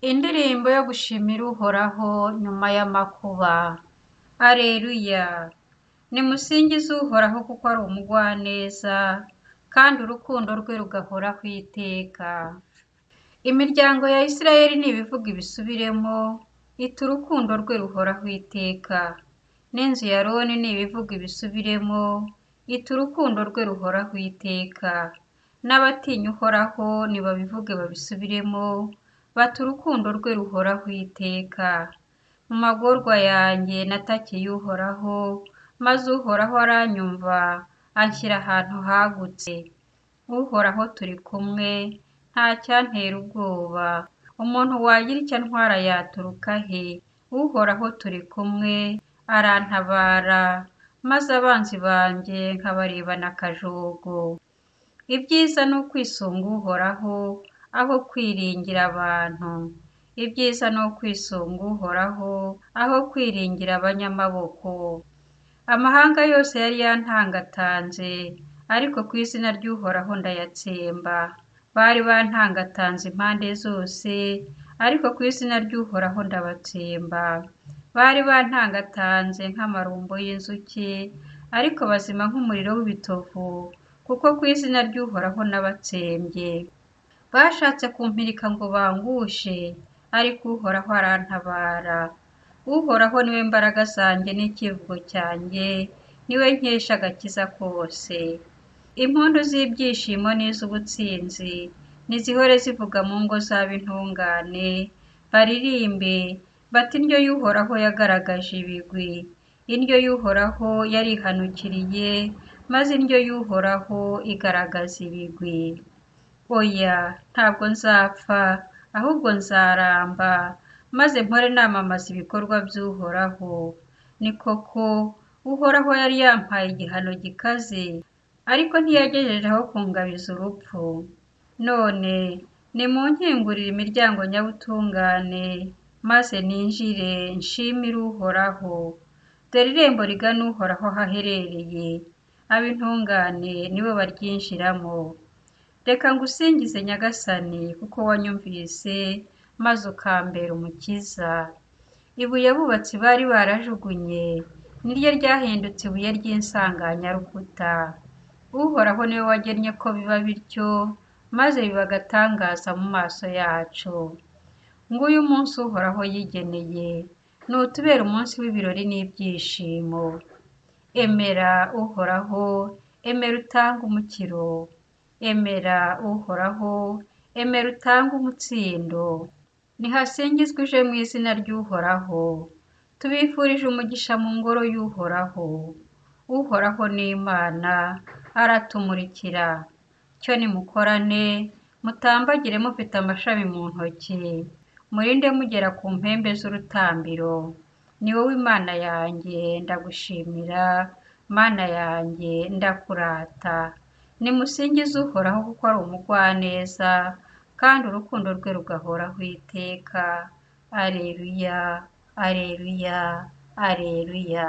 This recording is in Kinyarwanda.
Indirimbo yo gushimira Uhoraho nyuma y'amakuba. Alleluia! Nimusingize Uhoraho kuko ari umugwaneza, kandi urukundo rwe rugahoraho iteka. Imiryango ya Isirayeli nibivuga ibisubiremo, iti urukundo rwe ruhoraho iteka. N'inzu ya Aroni nibivuga ibisubiremo, iti urukundo rwe ruhoraho iteka. N'abatinya Uhoraho nibabivuge babisubiremo, bati urukundo rwe ruhoraho iteka. Mu magorwa yanjye natakiye Uhoraho, maze Uhoraho aranyumva, anshyira ahantu hagutse. Uhoraho turi kumwe, nta cyantera ubwoba. Umuntu wagira icyo antwara yaturuka he? Uhoraho turi kumwe, arantabara, maze abanzi banjye nkabarebana akajogo. Ibyiza ni ukwisunga Uhoraho, aho kwiringira abantu. Ibyiza ni ukwisunga Uhoraho, aho kwiringira abanyamaboko. Amahanga yose yari yantangatanze, ariko ku izina ry'Uhoraho ndayatsemba. Bari bantangatanze impande zose, ariko ku izina ry'Uhoraho ndabatsemba. Bari bantangatanze nk'amarumbo y'inzuki, ariko bazima nk'umuriro w'ibitovu, kuko ku izina ry'Uhoraho nabatsembye. Bashatse kumpirika ngo bangushe, ariko Uhoraho arantabara. Uhoraho ni we mbaraga zanjye n'icyivugo cyanjye, ni we nkesha agakiza kose. Impundu z'ibyishimo n'iz'ubutsinzi nizihore zivuga mu ngo z'ab'intungane, baririmbe bati indyo y'Uhoraho yagaragaje ibigwi, indyo y'Uhoraho yarihanukiriye, maze indyo y'Uhoraho igaragaza ibigwi. Oya, ntabwo nzapfa, ahubwo nzaramba, maze mpore namamaza ibikorwa by'Uhoraho. Ni koko, Uhoraho yari yampaye igihano gikaze, ariko ntiyagejeje aho kungabiza urupfu. None nimunkingurire imiryango nyabutungane, maze ninjire nshimire Uhoraho. Dore irembo rigana Uhoraho aho aherereye, ab'intungane nibo baryinjiramo. Reka ngusingize Nyagasani kuko wanyumvise, maze ukambera umukiza. Ibuye abubatsi bari barajugunye, niryo ryahindutse ibuye ry'insanganyarukuta. Uhoraho niwe wagennye ko biba bityo, maze biba agatangaza mu maso yacu. Nguyu umunsi Uhoraho yigeneye, nutubere umunsi w'ibirori n'ibyishimo. Emera Uhoraho, emera utange umukiro. Emera Uhoraho, emera utange umutsindo. Nihasingizwe uje mu izina ry'Uhoraho. Tubifurije umugisha mu ngoro y'Uhoraho. Uhoraho ni Imana, aratumurikira. Cyo nimukorane, mutambagire mufite amashami mu ntoki, murinde mugera ku mpembe z'urutambiro. Ni wowe Imana yanjye ndagushimira, Mana yanjye ndakurata. Nimusingize Uhoraho kuko ari umugwaneza, kandi urukundo rwe rugahoraho iteka. Alleluia, alleluia, alleluia.